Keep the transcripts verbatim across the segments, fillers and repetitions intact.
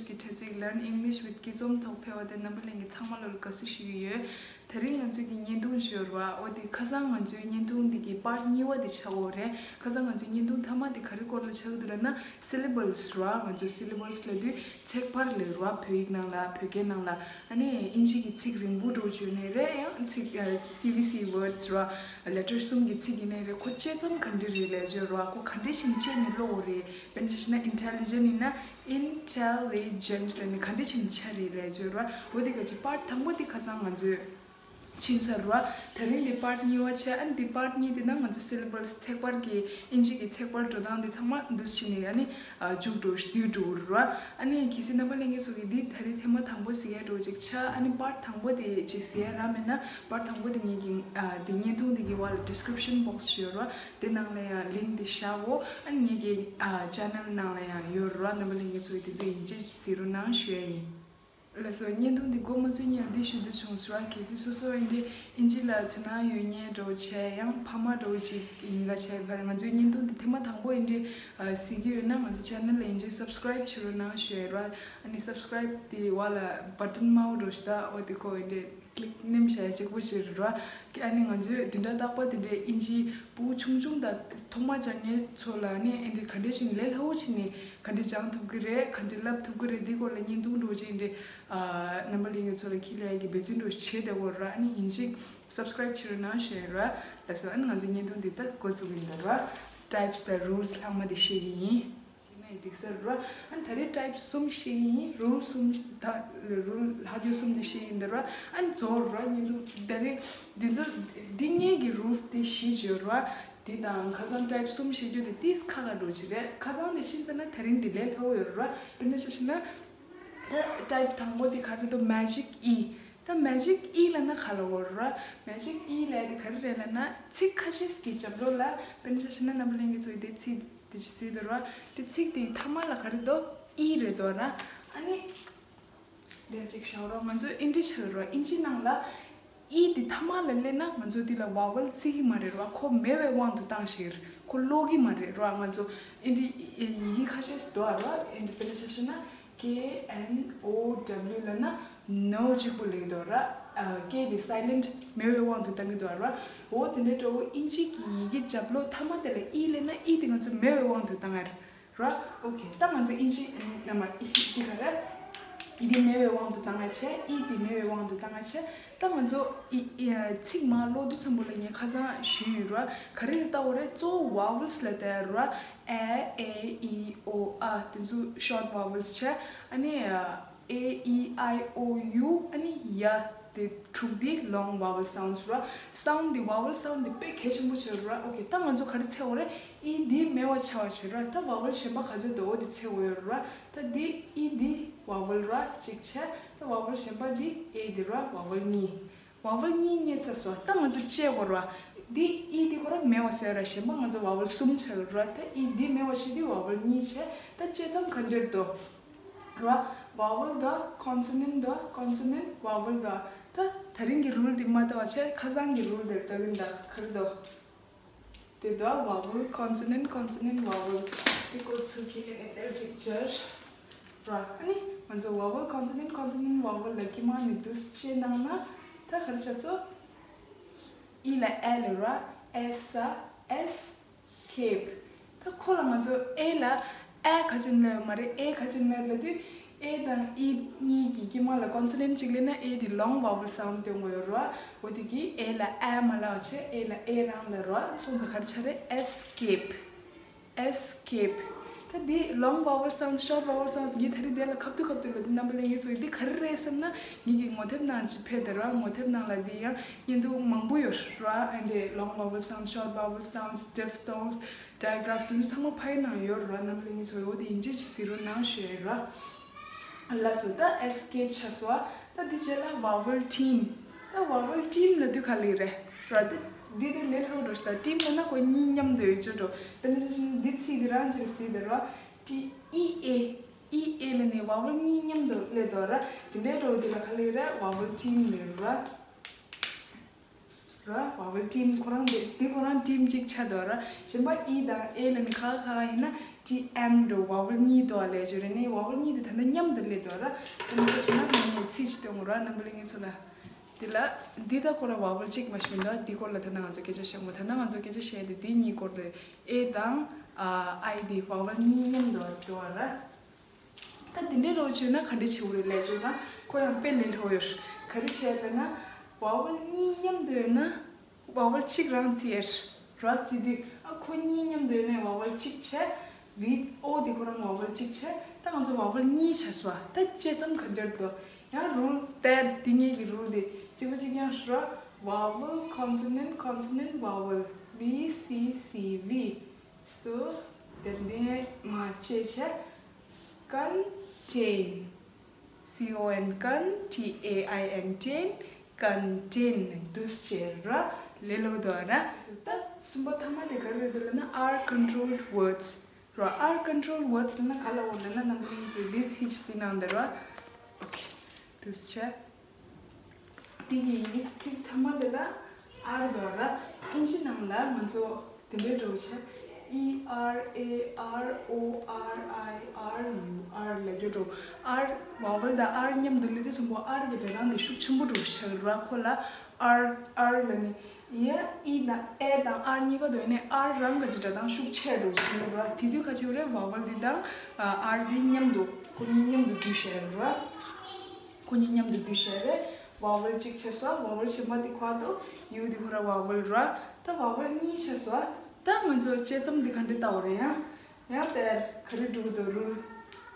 གི་དྲ་ཚིགས་Learn English with Kizom ཐོག་ཕེབས་པ་དེ་རྣམ་པ་ལྷན་རྒྱས་ཚང་མ་ལ་དགའ་བསུ་ཞུ་གི་ཡོད། དེ་རིང་ང་ཚོའི་གི་བརྙན་ཐུང་ཞུ་བ་འོ་དེ་ཁ་སང་ང་ཚོའི་བརྙན་ཐུང་འདི་གི་པར་གཉིས་པ་དེ་ཆགས་འོ་རེད། ཁ་སང་ང་ཚོའི་བརྙན་ཐུང་མཐའ་མ་དེ་ག་རེ་སྐོར་ལ་ཆགས་ཀྱི་འདུག་ལབ་ན་syllables ར། ང་ཚོའི་syllables ལབ་དུས་ཚེག་བར་ལབ་ར། བོད་ཡིག་ནང་ལ་བོད་སྐད་ནང་ལ་ཨ་ནི་ཨིན་ཇི་གི་ཚིག་རིང་པོ་འདྲ་བོ་བརྗོད་ནའི་རེད། ཡང་ཚིག་ཨ་CVC words ར། letter གསུམ་གྱི་ཚིག་ཡིན་ནའི་རེད། ཁོ་དཔྱད་རྩོམ་ག་འདྲ་རེད་ལབ་བརྗོད་ར། ཁོ་ག་འདྲ་ཞིག་དཔྱད་ནས་ཀློག་དགོས་རེད། དཔེར་ན་ཆ་བཞག་ན་intelligent ཡིན་ན་intelligent ལབ་ནས་ག་འདྲ་ཞིག་ཆགས་རེད་ལབ་བརྗོད་ར། འོ་དེ་ག་ཅིག་པར་དང་པོ་དེ་ཁ་སང་ང་ཚོས་ཕྱིན་ཚར་ར། དེ་རིང་དེ་པར་གཉིས་པ་བྱས། ཨ་ནི་དེ་པར་གཉིས་དེ་ནང་ང་ཚོ་syllables ཚེག་བར་གྱི་ཨིན་ཇི་གི་ཚེག་བར་འགྲོ་སྟངས་དེ་ཚང་མ་འདུ་བྱེད་ནས་ཨ་ནི་ཨ་མཇུག་འགྲོ་བསྡུས་འགྲོ་ར། ཨ་ནི་གལ་སྲིད་རྣམ་པ་ལྷན་རྒྱས་ཚོ་གིས་འདི་ད་རེས་ཐེངས་མ་དང་པོ་གཟིགས་ཡ་འདྲ་བོ་ཅིག་ཆགས། ཨ་ནི་པར་དང་པོ་དེ་ཅིག་གཟིགས་ཡ་རག་མེད་ན་པར་དང་པོ་དེ་ངེད་ཀྱི་ཨ་དེ་བརྙན་ཐུང་དེ་གི་བར་ལ་description box ཡོད་ར། དེ་ནང་ལ་ཡང་link དེ་བཞག་འོ། ཨ་ནི་ངེད་ཀྱི་ཨ་channel ནང་ལ་ཡང་ཡོད་ར། རྣམ་པ་ལྷན་རྒྱས་ཚོ་གིས་དེ་ཚོ་ཡིན་གཅིག་གཟིགས་རོགས་གནང་ཞུ་ཡ་ཡིན། ལགས་སོ། བརྙན་ཐུང་འདི་འགོ་མ་ཚུགས་སྔོན་ལ་འདི་ཞུ་འདོད་བྱུང་ཟེར་བ། གལ་སྲིད་སོ་སོ་ཨེ་འདྲའི་ཨིན་ཇི་ལ་དོ་སྣང་ཡོད་མཁན་འདྲ་བོ་བྱས། ཡང་ཕ་མ་འདྲ་བོ་ཅིག་ཡིན་ག་བྱས་པ་ང་ཚོའི་བརྙན་ཐུང་འདི་ཐེངས་མ་དང་པོ་ཨེ་འདྲའི་ཨ་གཟིགས་ཀྱི་ཡོད་ན་ང་ཚོ་channel ལ་ཡིན་གཅིག་subscribe བྱེད་རོགས་གནང་ཞུ་ཡ་ར། ཨ་ནི་subscribe དེ་བར་ལ་button དམར་པོ་འདྲ་བོ་ཞིག་འདུག་འོ་དེ་ཁོ་ཨེ་འདྲའི་click ནེམ་བྱ་ཡ་གཅིག་པོ་ཞིག་རེད་ར། ཨ་ནི་ང་ཚོས་བདུན་ཕྲག་རྟག་པར་དེ་འདྲའི་ཨིན་ཇིའི་ཕྲུ་གུ་ཆུང་ཆུང་དང་ཐོག་མ་སྦྱང་མཁན་ཚོ་ལ་ཨ་ནི་ཨེ་འདྲའི་ག་འདྲ་ཞིག་ལས་སླ་བོ་བྱས་ནས་ག་འདྲ་སྦྱང་ཐུབ་ཀྱི་རེད། ག་འདྲ་བསླབ་ཐུབ་ཀྱི་རེད། འདི་སྐོར་ལ་བརྙན་ཐུང་འདྲ་བོ་ཅིག་ཨེ་འདྲའི་ཨ་རྣམ་པ་ལྷན་རྒྱས་ཚོ་ལ་ཁྱེར་སླེབས་ཡ་གི་འབད་བརྩོན་འདྲ་བོ་བྱས་བསྡད་ཡོད་ར། ཨ་ནི་ཡིན་གཅིག་subscribe བྱེད་རོགས་གནང་ཞུ་ཡ་ར། ལགས་སོ། ཨ་ནི་ང་ཚོའི་བརྙན་ཐུང་འདི་ད་འགོ་བཙུགས་ཡིན་ད་ར། types དང་rules ལྷག་མ་དེ་བཤད་ཀྱི་ཡིན། ཤེས་ན་ཡི་འགྲིག་ས་རེད་ར། ཨ་ནི་ད་རེས་type གསུམ་བཤད་ཀྱི་ཡིན། rule གསུམ་ད་rule ལྷག་རྒྱུ་གསུམ་དེ་བཤད་ཀྱི་ཡིན་ད་ར། ཨ་ནི་རྫོགས་ར། བརྙན་ཐུང་ད་རེས་འདི་ཚོ་འདི་ངེད་ཀྱི་rules དེ་བཞི་བརྗོད་ར། དེ་དང་ཁ་སང་type གསུམ་བཤད་རྒྱུ་དེ་ཏིས་ཁག་ཁག་འགྲོ་གི་རེད། ཁ་སང་དེ་ཤེས་ཚར་ན་ད་རིང་དེ་ལས་སླ་བོ་ཡོད་ར། དཔེར་ན་ཆ་བཞག་ན་ད་type དང་པོ་དེ་ག་རེ་འདུག magic E། ད་magic E ལབ་ན་ག་ལབ་དགོས་རེད་ར། magic E ལབ་དེ་ག་རེ་རེད་ལབ་ན་ཚིག་ཁ་ཤས་ཀྱི་རྒྱབ་ལོགས་ལ་དཔེར་ན་ཆ་བཞག་ན་རྣམ་པ་ལྷན་རྒྱས་ཚོ་ཡིས་དེ་ཚིག་དེ་ཅིག་གཟིགས་འདུག་ར། དེ་ཚིག་དེའི་མཐའ་མ་ལ་ག་རེ་འདུག E རེད་འདུག་ར། ཨ་ནི་དེ་ཅིག་བཞག་རོགས། ང་ཚོས་ཨེ་འདྲ་བྱེད་རོགས། ཨིན་ཇི་ནང་ལ་E དེ་མཐའ་མ་ལ་སླེབས་ན་ང་ཚོ་འདི་ལ་vowel བརྩི་གི་མ་རེད་ར། ཁོ་མེད་པའི་དབང་དུ་བཏང་ཞིག་ཁོ་ཀློག་གི་མ་རེད་ར། ང་ཚོ་ཨེ་འདྲ་ཡི་གེ་ཁ་ཤས་ཤིག་འདུག་ར། ཨེ་འདྲ་དཔེར་ན་ཆ་བཞག་ན་K N O W ལབ་ན་no གཅིག་པོ་སླེབས་འདུག་ར། ཨ་K དེ་silent མེད་པའི་དབང་དུ་བཏང་གི་འདུག་ར། འོ་དེ་འདྲ་འདྲ་བོ་ཨིན་ཇི་གི་ཡི་གེ་རྒྱབ་ལོགས་མཐའ་མ་དེ་ལ་E སླེབས་ན་E དེ་ང་ཚོ་མེད་པའི་དབང་དུ་བཏང་ཡ་ར། ཨོ་ཁེ། ད་ང་ཚོ་ཨིན་ཇི་ཨམ་ཨ་མ་ཨི་འདི་ག་རེ། འདི་མེད་པའི་དབང་དུ་བཏང་ཡ་བྱས། E དེ་མེད་པའི་དབང་དུ་བཏང་ཡ་བྱས། ད་ང་ཚོ་ཨི་ཨི་ཚིག་མར་ཀློག་དུས་ཙམ་པོ་ལ་ངས་ཁ་སང་ཞུས་ཡོད་ར། ག་རེ་ལ་བལྟ་དགོས་རེད། གཙོ་བོ་vowels ལ་བལྟ་ཡ་ར། ཨ་ཨེ་ཨི་ཨོ་ཨ་དེ་ཚོ་short vowels བྱས། ཨ་ནི་ཨེ་ཨི་ཨའི་ཨོ་ཡུ་ཨ་ནི་ཡ་དེ་དྲུག་དེ་long vowel sounds ར། sound དེ་vowel sound དེ་དཔེ་གལ་ཆེན་པོ་ཆགས་ར། ཨོ་ཁེ། ད་ང་ཚོ་ག་རེ་བྱེད་དགོས་རེད། E འདི་མེད་པ་བྱ་བ་བྱེད་ར། ད་vowel གཞན་པ་ག་ཚོད་འདུག་འོ་དེ་བྱེད་དགོས་ཡོད་ར། ད་འདི་E འདི་vowel ར་གཅིག་བྱས། ད་vowel གཞན་པ་འདི་A འདི་ར། vowel གཉིས། vowel གཉིས་རྙེད་ཚར་སོང་། ད་ང་ཚོ་དཔྱད་དགོས་ར། འདི་E འདི་ཁོ་རང་མེད་པ་བཟོས་ར། གཞན་པ་ང་ཚོ་vowel གསུམ་ཆགས་ཡོད་ར། ད་E འདི་མེད་པ་བྱེད་དུས་vowel གཉིས་བྱས། ད་དཔྱད་མཚམས་ག་འདྲ་འདུག་ར། vowel འདུག consonant འདུག consonant vowel འདུག་ད་ད་རིང་གི་rule འདི་མ་ལྟ་བ་བྱས། ཁ་སང་གི་rule འདིར་ལྟ་གིན་ད་ག་རེ་འདུག་དེ་དུ་vowel consonant consonant vowel དེ་སྐོར་ཚུར་ཁྱེད་ཀྱི་ནས་དེར་ཅིག་སྦྱར་ར། ཨ་ནི་ང་ཚོ་vowel consonant consonant vowel ལ་དཀྱིལ་མ་ནས་འདུག་སེ་བྱས་གནང་ན་ད་ག་རེ་ཆགས་སོ། E ལ་ཨེ་ལབ་ར། ཨེ་ས་ཨེས་ཀེབ། ད་ཁོ་ལ་ང་ཚོ་ཨེ་ལ་ཨེ་ག་ཅིག་ལབ་ཡོད་མ་རེད། ཨེ་ག་ཅིག་ལབ་ལབ་དུས་ཨེ་དང་ཨི་གཉིས་ཀྱི་དཀྱིལ་མ་ལ་consonant གཅིག་སླེབས་ན་ཨེ་དེ་long vowel sound སྟོན་དགོས་ཡོད་རེད་བ། འོ་དེ་གིས་ཨེ་ལ་ཨེ་མ་ལབ་བྱས་ཨེ་ལ་ཨེ་རང་ལབ་རེད་བ། སོང་ཙང་ག་རེ་ཆགས་རེད། ཨེསི་ཀེབ། ཨེསི་ཀེབ། ད་འདི་long vowel sounds short vowel sounds ངས་ད་རེས་དེ་ལ་ཁ་ཐུག་ཁ་ཐུག་ལ་འདི་རྣམ་པ་ལྷན་རྒྱས་ཚོ་འདི་ག་རེ་རེད་བསམ་ན་ངེད་ཀྱི་ངོ་དེབ་ནང་ཅིག་ཕེབས་དེ་རེད་བ། ངོ་དེབ་ནང་ལ་འདི་ཡང་བརྙན་ཐུང་མང་པོ་ཡོད་རེད་བ། ཨ་འདི་long vowel sounds short vowel sounds diphthongs digraph དེ་ཚོ་ཚང་མ་ཕ་གི་ནང་ཡོད་རེད་བ། རྣམ་པ་ལྷན་རྒྱས་ཚོ་འོ་དེ་ཡིན་གཅིག་ཅིག་གཟིགས་རོགས་གནང་ཞུ་ཡ་ཡིན་རེད་བ། ལགས་སོ། ད་ཨེསི་ཀེབ་ཆགས་སོང་བ། ད་འདི་རྗེས་ལ་vowel team། ད་vowel team ལབ་དུས་ག་རེ་རེད་ར། ད་འདི་དེ་ལས་སླ་པོ་འདྲ་ཞིག་ད་team ལབ་ན་ཁོ་གཉིས་མཉམ་དུ་ཡོད་ཅོ་འགྲོ། དཔེར་ན་ཆ་བཞག་ན་འདི་ཚིག་འདི་རང་ཅིག་གཟིགས་དེ་ར། T E A E A ལབ་ནས་vowel གཉིས་མཉམ་དུ་སླེབས་འདུག་ར། དེ་འདྲའི་འགྲོ་འདི་ལ་ག་རེ་རེད། vowel team ལབ་ར། ར། vowel team ཁོ་རང་དེ་དེ་ཁོ་རང་team གཅིག་ཆགས་འདུག་ར། གཞན་པ་E དང་A ལབ་ནས་ཁ་ཁ་ཡིན་ན་ ཊི་ཨེམ་འདྲ་བ་ཝལ་གཉིས་འདུག་ལབ་ཡོད་རེད། ནི་བ་ཝལ་གཉིས་དེ་ད་ལྟ་མཉམ་དུ་སླེབས་འདུག་ར། དེ་མ་ཚད་ཞེ་ན་ང་ནི་ཚིག་ཅིག་སྟོན་དགོས་ར། རྣམ་པ་ལྷན་རྒྱས་ཚོ་ལ། འདི་ལ་འདི་ད་ཁོ་ར་བ་ཝལ་གཅིག་མ་ཞུ་འདུག་འདི་སྐོར་ལ་ད་ལྟ་ང་ཚོ་སྐད་ཆ་བཤད་མོ། ད་ལྟ་ང་ཚོ་སྐད་ཆ་བཤད་དེ་འདི་གཉིས་སྐོར་རེད། ཨེ་དང་ཨ་ཨའི་དེ་བ་ཝལ་གཉིས་མཉམ་དུ་འདུག་ར། ད་དེ་འདྲའི་རོ་བྱོས་ན་ག་འདྲ་བྱེད་དགོས་རེད་ལབ་བྱས་ན་ཁོ་ཡང་དཔེ་ལས་སླ་པོ་ཡོད། ག་རེ་བྱས་ལབ་ན་བ་ཝལ་གཉིས་མཉམ་དུ་ཡོད་ན། བ་ཝལ་གཅིག་རང་བརྩི་ཡས། ར་བརྩི་དུས་ཨ་ཁོ་གཉིས་མཉམ་དུ་ཡོད་ནས་བ་ཝལ་གཅིག་བྱས། ཝི་ཨོ་དེ་ཁོ་རང་བ་ཝལ་གཅིག་བྱས། ད་ང་ཚོ་བ་ཝལ་གཉིས་བྱས་སོང་། ད་དཔྱད་མཚམས་ག་འདྲ་འདུག་ཡང་རུལ་དེར་དེ་གཉིས་ཀྱི་རུལ་དེ་གཅིག་པ་གཅིག་རྐྱང་ར། ཝ་ཝལ་ཀོན་སོ་ནན་ཊི་ཀོན་སོ་ནན་ཊི་ཝ་ཝལ། ཝི་སི་སི་ཝི། སོ་དེར་འདི་མ་བྱས་བྱས། ཀོན་ཊེན། སི་ཨོ་ཨེན་ཀོན། ཊི་ཨེ་ཨའི་ཨེན་ཊེན། ཀོན་ཊེན། འདུག་སེ་བྱས་ར། ལས་སླ་པོ་འདུག་ར། ད་གསུམ་པ་ཐ་མ་དེ་ག་རེ་རེད་འདུག་ལབ་ན་ཨར་ཀོན་ཊོལ་ཝརཌ་སི་ར། ཨར་ཀོན་ཊོལ་ཝརཌ་སི་ལབ་ན་ག་ལབ་ཡོད་ལབ་ན་རྣམ་པ་ལྷན་རྒྱས་ཚོས་འདི་ཚིག་ཅིག་གཟིགས་གནང་དང་ར། ཨོ་ཁེ། འདུག་སེ་བྱས། དེ་གི་ཡི་གེ་ཚིག་ཐ་མ་དེ་ལ་ཨར་འདུག་ར། ཨིན་ཇི་ནང་ལ་ང་ཚོ་དེ་འདྲའི་འགྲོ་བྱས། ཨི་ཨར་ཨེ་ཨར་ཨོ་ཨར་ཨའི་ཨར་ཡུ་ཨར་ལབ་རྒྱུ་འགྲོ། ཨར་བ་ཝལ་དང་ཨར་མཉམ་དུ་སླེབས་དུས་ཙམ་པོ་ཨར་གི་སྒྲ་གདངས་དེ་ཤུགས་ཆེན་པོ་འགྲོ་ཆགས་ར། ཁོ་ལ་ཨར་ཨར་ལབ་ནས། ཡ་ཨི་དང་ཨེ་དང་ཨར་གཉིས་ཀ་འདོད་ནས་ཨར་རང་གི་སྒྲ་གདངས་ཤུགས་ཆེ་འགྲོ་ཆགས་ར། དེ་དུས་ག་ཅིག་རེད། བ་ཝལ་འདི་དང་ཨར་འདི་མཉམ་དུ་ཁོ་གཉིས་མཉམ་དུ་འདུས་བྱས་ར། ཁོ་གཉིས་མཉམ་དུ་འདུས་བྱས་རེད། བ་ཝལ་གཅིག་བྱས་སོང་། བ་ཝལ་གཞན་པ་དེ་ཁོ་དང་ཡུ་དེ་ཁོ་ར་བ་ཝལ་ར། ད་བ་ཝལ་གཉིས་བྱས་སོང་། ད་ང་ཚོ་དཔྱད་མཚམས་འདི་ག་འདྲ་བལྟ་དགོས་རེད། ཡང་ཡང་དེར་ག་རེ་འགྲོ་གི་འདུག་རུལ།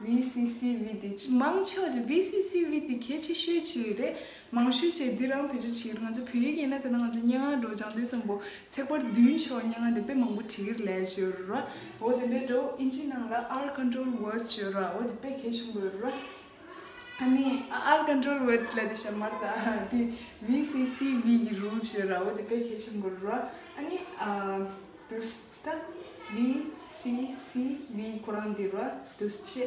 ཝི་སི་སི་ཝི་དེ་ཅི་མང་ཆེ་བ་ཅིག་ཝི་སི་སི་ཝི་དེ་གལ་ཆེ་ཤོས་ཅིག་རེད། མང་ཤོས་ཅིག་འདི་རང་བེད་སྤྱོད་བྱེད་ཀྱི་རེད། ང་ཚོ་བོད་ཡིག་ཡིན་ན་དེ་ན་ང་ཚོ་སྙན་ངག་འགྲོ་སྦྱང་དུས་ཙམ་པོ་ཚེག་བར་བདུན་ཆོག་སྙན་ངག་དེ་དཔེ་མང་པོ་བྲིས་ཀྱི་རེད་ལབ་ཡོད་ར། འོ་དེ་འདྲའི་འགྲོ་ཨིན་ཇི་ནང་ལ་ཨར་ཀོན་ཊོལ་ཝརཌ་སི་ཡོད་ར། འོ་དེ་དཔེ་གལ་ཆེན་པོ་ཡོད་ར། ཨ་ནི་ཨར་ཀོན་ཊོལ་ཝརཌ་སི་ལབ་དེ་ཤ་མར་ད་དེ་ཝི་སི་སི་ཝི་གི་རུལ་ཡོད་ར། འོ་དེ་དཔེ་གལ་ཆེན་པོ་ར། ཨ་ནི་ཨ་དུས་ད་ཝི་སི་སི་ཝི་ཁོ་རང་འདི་ར་དུས་ཆེ་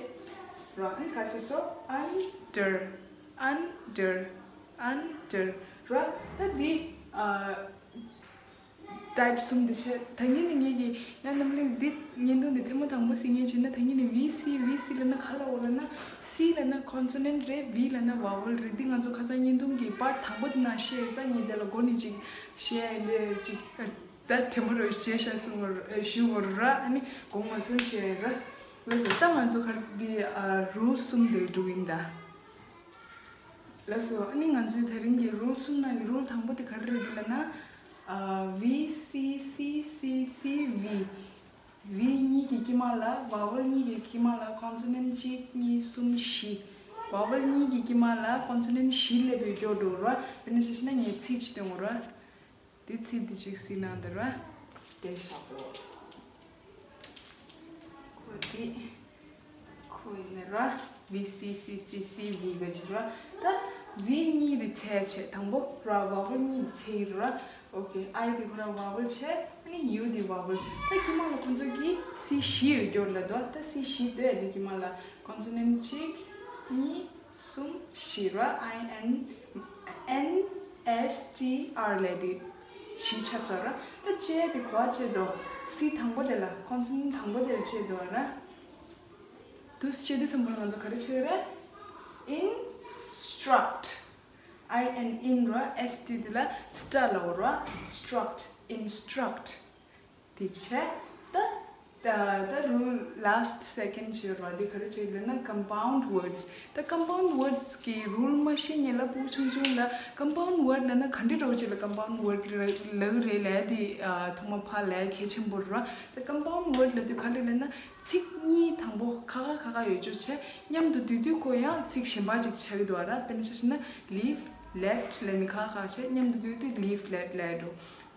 ར། ཨ་ནི་ག་ཅི་སོ་ཨན་ཌར། ཨན་ཌར། ཨན་ཌར་ར། ད་འདི་ཨ་ཊའིབ་གསུམ་དེ་བྱས། ད་ངས་ནི་ངེད་ཀྱི་ཡང་རྣམ་གླིང་འདི་བརྙན་ཐུང་འདི་ཐེངས་མ་དང་པོ་གཟིགས་མཁན་བྱས་ན། ད་ངས་ནི་ཝི་སི་ཝི་སི་ལབ་ན་ག་ལབ་ཡོད་ལབ་ན། སི་ལབ་ན་ཀོན་སོ་ནན་ཊི་རེད། ཝི་ལབ་ན་བ་ཝལ་རེད། འདི་ང་ཚོ་ཁ་སང་བརྙན་ཐུང་གི་པར་ཊི་དང་པོ་དེ་ནང་བཤད་ཡོད་ཙང་། ངས་འདི་ལ་མགོ་ནས་ཅིག་བཤད་ཡ་འདྲ་ཅིག་ད་དྲན་པ་རོ་བྱས་ཤག་གསུང་བར་ཞུ་བར་ར། ཨ་ནི་དགོངས་པ་མ་ཚོམ་ཞུ་ཡ་ར། ལགས་སོ། ད་ང་ཚོ་ག་རེ་འདི་རུལ་གསུམ་འདིར་འགྲོ་གི་ཡིན་ད། ལགས་སོ། ཨ་ནི་ང་ཚོའི་དེ་རིང་གི་རུལ་གསུམ་ནང་གི་རུལ་དང་པོ་དེ་ག་རེ་རེད་འདུག་ལབ་ན། ཨ་ཝི་སི་སི་སི་སི་ཝི། ཝི་གཉིས་ཀྱི་དཀྱིལ་མ་ལ་བ་ཝལ་གཉིས་ཀྱི་དཀྱིལ་མ་ལ་ཀོན་སོ་ནན་ཊི་གཅིག་གཉིས་གསུམ་བཞི། བ་ཝལ་གཉིས་ཀྱི་དཀྱིལ་མ་ལ་ཀོན་སོ་ནན་ཊི་བཞི་སླེབས་པའི་སྐྱོར་འགྲོ་ར། དཔེར་ན་ཆ་བཞག་ན་ངས་ཚིག་ཅིག་སྟོན་དགོས་ར། དེ་ཚིག་འདི་གཅིག་གཟིགས་གནང་དང་ར། དེ་བཞག་གོ། ཁོ་དེ་ཁོ་ཡིན་ན་ར། ཝི་སི་སི་སི་སི་ཝི་ག་ཅིག་ར། ད་ཝི་གཉིས་དེ་ཚེག་བྱས། དང་པོ་ར་བ་ཝལ་གཉིས་དེ་ཚེག་ར། ཨོ་ཁེ། ཨའི་དེ་ཁོ་ར་བ་ཝལ་བྱས། ཨ་ནི་ཡུ་དེ་བ་ཝལ། ད་དཀྱིལ་མ་ལ་ཁོ་ཚོ་གི་སི་བཞི་ཡོད་སྐྱོར་ལ་དོ། ད་སི་བཞི་དེ་དེ་དཀྱིལ་མ་ལ་ཀོན་སོ་ནན་ཊི་གཅིག་གཉིས་གསུམ་བཞི་ར། ཨའི་ཨེན་ཨེན་ཨེས་ཊི་ཨར་ལབ་དེ་བཞི་ཆགས་སོང་ར། ད་ཅེ་དེ་གོ་བ་ཅེ་དོ། སི་དང་པོ་དེ་ལ་ཀོན་སོ་ནན་ཊི་དང་པོ་དེ་ལ་ཅེ་དོ་ར། དུས་ཅེ་དུས་ཙམ་པོ་ལ་ང་ཚོ་ག་རེ་བྱེད་ར། ཨིན་སི་ཊྲག་ཊི། ཨའི་ཨེན་ཨིན་ར། ཨེས་ཊི་དེ་ལ་སི་ཊ་ལབ་ར། སི་ཊྲག་ཊི། ཨིན་སི་ཊྲག་ཊི། དེ་བྱས། ད་ད་ད་རུལ་ལཱ་སི་ཊི་སེ་ཀེན་ཌི་ཅིག་ཡོད་ར། འདི་ག་རེ་བྱེད་ལབ་ན་ཀམ་པའུན་ཌི་ཝར་ཌི་སི། ད་ཀམ་པའུན་ཌི་ཝར་ཌི་སི་གི་རུལ་མ་ཤེས་མཁན་ལ་ཕྲུ་གུ་ཆུང་ཆུང་ལ་ཀམ་པའུན་ཌི་ཝར་ཌི་ལབ་ན་ག་འདྲ་འདྲ་བོ་ཅིག་ལ་ཀམ་པའུན་ཌི་ཝར་ཌི་ལབ་ཀྱི་རེད་ལབ་དེ་ཐོག་མ་ཕར་ལབ་ཡ་གལ་ཆེན་པོ་རེད་ར། ད་ཀམ་པའུན་ཌི་ཝར་ཌི་ལབ་དུས་ག་རེ་ལབ་ན་ཚིག་གཉིས་དང་པོ་ཁ་ཁ་ཁ་ཁ་ཡོད་ཅོག་བྱས། མཉམ་དུ་བསྡུས་དུས་ཁོ་ཡང་ཚིག་གཞན་པ་ཅིག་ཆགས་ཀྱི་འདུག་ར། དཔེར་ན་ཆ་བཞག་ན་ལིབ་ལེབ་ཊི་ལབ་ནས་ཁ་ཁ་ཁ་བྱས། མཉམ་དུ་བསྡུས་དུས་ལིབ་ལེབ་ཊི་ལབ་འགྲོ།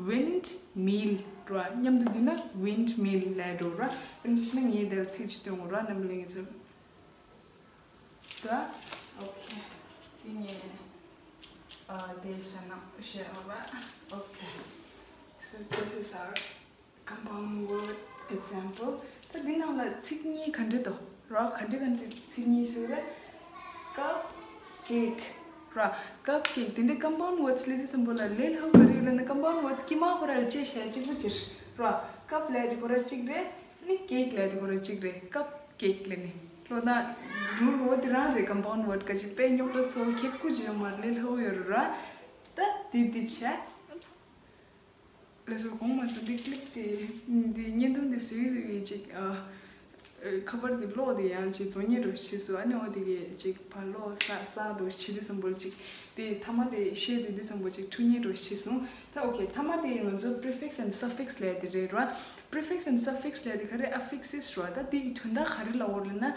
ཝིན་ཌི་མིལ་ར། མཉམ་དུ་བསྡུས་ན་ཝིན་ཌི་མིལ་ལབ་འགྲོ་ར། དཔེར་ན་ཆ་བཞག་ན་ངས་འདིར་ཚིག་ཅིག་སྟོན་དགོས་ར། རྣམ་པ་ལྷན་རྒྱས་ཚོ། ད་ཨོ་ཁེ། དེ་ངས་ཨ་དེ་བཤད་ན་བཤད་ཨོ་ར། ཨོ་ཁེ། So this is our compound word example. ད་འདི་ནང་ལ་ཚིག་གཉིས་ག་འདྲ་འདུག་ར། ག་འདྲ་ག་འདྲ་ཚིག་གཉིས་ཟེར་ར། ཀབ་ཀེག་ར། ཀབ་ཀེག་དེ་འདྲའི་ཀམ་པའུན་ཌི་ཝར་ཌི་སི་ལབ་དུས་ཙམ་པོ་ལ་ལས་སླ་པོ་ག་རེ་ཡོད་ལབ་ན། ཀམ་པའུན་ཌི་ཝར་ཌི་སི་དཀྱིལ་མ་ཁོ་ར་ལ་བཅད་བྱས་གཅིག་པུ་ཅིག་ར། ཀབ་ལབ་དེ་ཁོ་ར་གཅིག་རེད། ནི་ཀེག་ལབ་དེ་ཁོ་རང་གཅིག་རེད། ཀབ་ཀེག་ལབ་ནི་ལོ་ན་རུལ་འོ་དེ་རང་རེད། ཀམ་པའུན་ཌི་ཝར་ཌི་ག་ཅིག་དཔེ་རྙོག་དྲ་ཚོ་ཁེག་ཀུ་ཅི་ཡོད་མ་རེད། ལས་སླ་བོ་ཡོད་རེད་ར། ད་དེ་དེ་བྱས། ལགས་སོ། གོང་མ་སོ་འདི་ཀི་ལིབ་དེ་འདི་བརྙན་ཐུང་དེ་བཟོས་བཟོས་ཀྱི་ཅིག་ཨ། ཨ། ཁ་པར་གྱི་གློག་དེ་ཡང་ཅིག་རྫོགས་ཉེ་འགྲོ་ཤི་སོང་། ཨ་ནི་འོ་དེ་གི་ཅིག་ཕར་གློག་ས་ས་འགྲོ་ཤི་དུས་སམ་བོ་ཅིག་དེ་མཐའ་མ་དེ་བཤད་དུས་དུས་སམ་བོ་ཅིག་འཁྲུལ་ཉེ་འགྲོ་ཤི་སོང་། ད་ཨོ་ཁེ། མཐའ་མ་དེ་ང་ཚོ་prefix and suffix ལབ་དེ་རེད་ར། Prefix and suffix ལབ་དེ་ག་རེ། affixes ར། ད་དེ་གི་དོན་དག་ག་རེ་ལབ་ཡོད་ལབ་ན།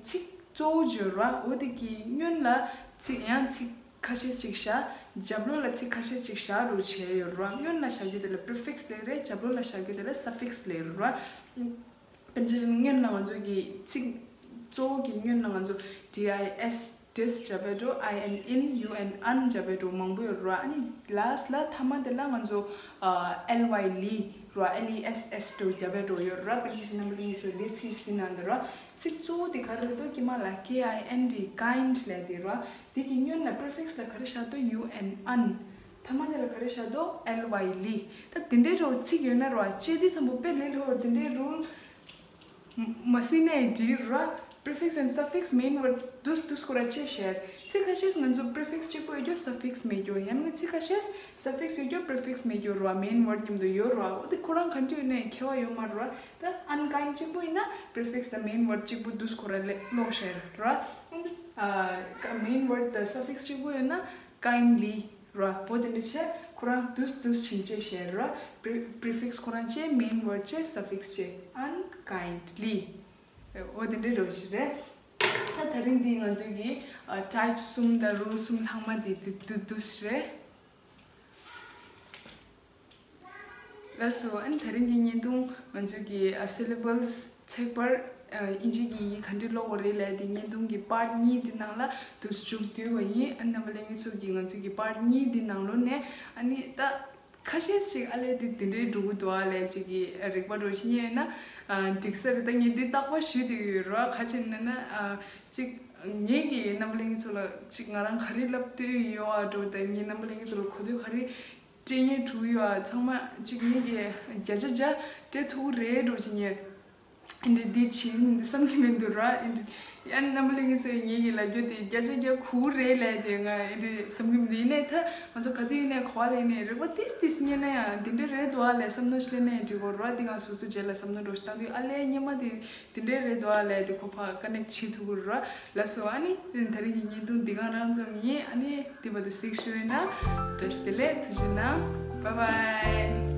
ཚིག་གཙོ་བོ་བརྗོད་ར། འོ་དེ་གི་སྔོན་ལ་ཚིག་ཡང་ཚིག་ཁ་ཤས་ཅིག་བཞག་རྒྱབ་ལོགས་ལ་ཚིག་ཁ་ཤས་ཅིག་བཞག་རོགས་བྱས་ཡོད་ར། སྔོན་ལ་བཞག་རྒྱུ་དེ་ལ་prefix ལབ་རེད། རྒྱབ་ལོགས་ལ་བཞག་རྒྱུ་དེ་ལ་suffix ལབ་ར། དཔེར་ན་སྔོན་ལ་ང་ཚོ་གི་ཚིག་གཙོ་བོ་གི་སྔོན་ལ་ང་ཚོ་D I S, dis བྱ་བའི་འགྲོ། I N, in, u n, un བྱ་བའི་འགྲོ་མང་པོ་ཡོད་ར། ཨ་ནི་last ལ་མཐའ་མ་དེ་ལ་ང་ཚོ་ཨ། L Y, ལི་ར། L E S S འགྲོ་བྱ་བའི་འགྲོ་ཡོད་ར། དཔེར་ན་རྣམ་པ་ལྷན་རྒྱས་ཚོ་དེ་ཚིག་ཟིན་ན་འདི་ར། ཚིག་གཙོ་བོ་དེ་ག་རེ་རེད་དོ། དཀྱིལ་མ་ལ་K I N D, kind ལབ་དེ་ར། དེ་གི་སྔོན་ལ་prefix ལ་ག་རེ་བཞག་དོ། u n, un། མཐའ་མ་དེ་ལ་ག་རེ་བཞག་དོ། L Y, ལི། ད་དེ་འདྲའི་རོ་ཚིག་ཡོད་ན་རོ་བྱེད་དུས་སམ་བོ་དཔེ་ལས་སླ་བོ་དེ་འདྲའི་རུལ་མ་སྲིད་ནས་འགྲིག་ར། Prefix and suffix, main word དུས་དུས་ཁོ་ར་ཆེ་ཤེར། ཚིག་ཁ་ཤས་ང་ཚོ་prefix གཅིག་པོ་ཡོད་རྒྱུ་suffix མེད་རྒྱུ། ཡང་ན་ཚིག་ཁ་ཤས་suffix ཡོད་རྒྱུ་prefix མེད་རྒྱུ་ར། main word མཉམ་དུ་ཡོད་ར། འོ་དེ་ཁོ་རང་ག་འདྲ་ཡོད་ནས་ཁྱད་པར་ཡོད་མ་ར། ད་unkind གཅིག་པོ་ཡིན་ན་prefix དང་main word གཅིག་པོ་དུས་ཁོ་ར་ལས་ལོག་ཤེར་ར། ཨ། main word དང་suffix གཅིག་པོ་ཡོད་ན་kindly ར། འོ་དེ་འདྲ་བྱས་ཁོ་རང་དུས་དུས་ཕྱིན་ཆད་ཤེར་ར། pre- prefix ཁོ་རང་བྱས། main word བྱས། suffix བྱས། unkindly འོ་དེ་འདྲའི་རོ་ཞིག་རེད། ད་དེ་རིང་འདི་ང་ཚོ་གི་ཨ། type གསུམ་དང་rule གསུམ་ལྷག་མ་དེ་དུ་དུ་དུས་རེད། ལགས་སོ། ཨ་ནི་དེ་རིང་གི་བརྙན་ཐུང་ང་ཚོ་གི་ཨ། syllables ཚེག་བར་ཨ། དབྱིན་ཇི་གི་ཡིག་ག་འདྲ་ཀློག་དགོས་རེད་ལབ་དེ་བརྙན་ཐུང་གི་part གཉིས་འདི་ནང་ལ་དུ་མཇུག་བསྡུས་པ་ཡིན། ཨ་ནི་རྣམ་པ་ལྷན་རྒྱས་ཚོ་གི་ང་ཚོ་གི་part གཉིས་འདི་ནང་ལོགས་ནས་ཨ་ནི་ད་ཁ་ཤས་ཤིག་ཨ་ལས་དེ་དེ་འདྲའི་འགྲོ་གི་འདུག་ཨ་ལས་ཅིག་གི་རིག་པ་འགྲོ་ཤི་ཉེ་ན་ཨ། འགྲིག་ས་རེད། ད་ངས་འདི་རྟག་པར་ཞུས་དེ་ཡོད་ར། ག་ཅི་ན་ན་ཨ། ཅིག་ངས་ཀྱི་རྣམ་པ་ལྷན་རྒྱས་ཚོ་ལ་ཅིག་ང་རང་ག་རེ་ལབ་འདོད་ཡོད་ཨ་འགྲོ། ད་ངས་རྣམ་པ་ལྷན་རྒྱས་ཚོ་ལ་གོ་ཐོས་ག་རེ་སྤྲད་ཉེ་འགྲོ་ཡོད་ཨ། ཚང་མ་ཅིག་ངས་ཀྱི་བརྒྱ་ཆ་བརྒྱ་སྤྲད་ཐུབ་ཀྱི་རེད་འགྲོ་ཅིག་ངས། ཨེ་འདྲ་འདི་བྱིན་འདི་བསམ་གྱི་མི་འདུག་ར། ཨེ་འདྲ་ཡང་རྣམ་པ་ལྷན་རྒྱས་ཚོས་ངེད་ཀྱི་ལབ་རྒྱུ་དེ་བརྒྱ་ཆ་བརྒྱ་གོ་གི་རེད་ལབ་དེ་ང་ཨེ་འདྲ་བསམ་གྱི་མི་འདུག་ཡིན་ནའི་ད་ང་ཚོ་ག་དུས་ཡིན་ནའི་ག་པར་ཡིན་ནའི་རེ་བ་ཏིས་ཏིས་རྙེད་ན་ཡང་དེ་འདྲ་རེད་འདུག་ཨ་ལབ་བསམ་བློ་ཞིག་སླེབས་ན་ཡང་འགྲིག་གོ་ར། དེ་ང་སོ་སོ་རྗེས་ལ་བསམ་བློ་འགྲོ་ཞིག་བཏང་དུས་ཨ་ལས་སྙེ་མ་དེ་དེ་འདྲ་རེད་འདུག་ཨ་ལབ་དེ་ཁོ་ཕར་ཀ་ནེག་བྱེད་ཐུབ་ཀྱི་ར། ལགས་སོ། ཨ་ནི་དེ་རིང་གི་བརྙན་ཐུང་འདི་ག་རང་ཙམ་ཡིན། ཨ་ནི་དེ་བར་དུ་གཟིགས་ཞུ་ཡིན་ན་བཀྲ་ཤིས་བདེ་ལེགས། ཐུགས་རྗེ་གནང་། Bye bye།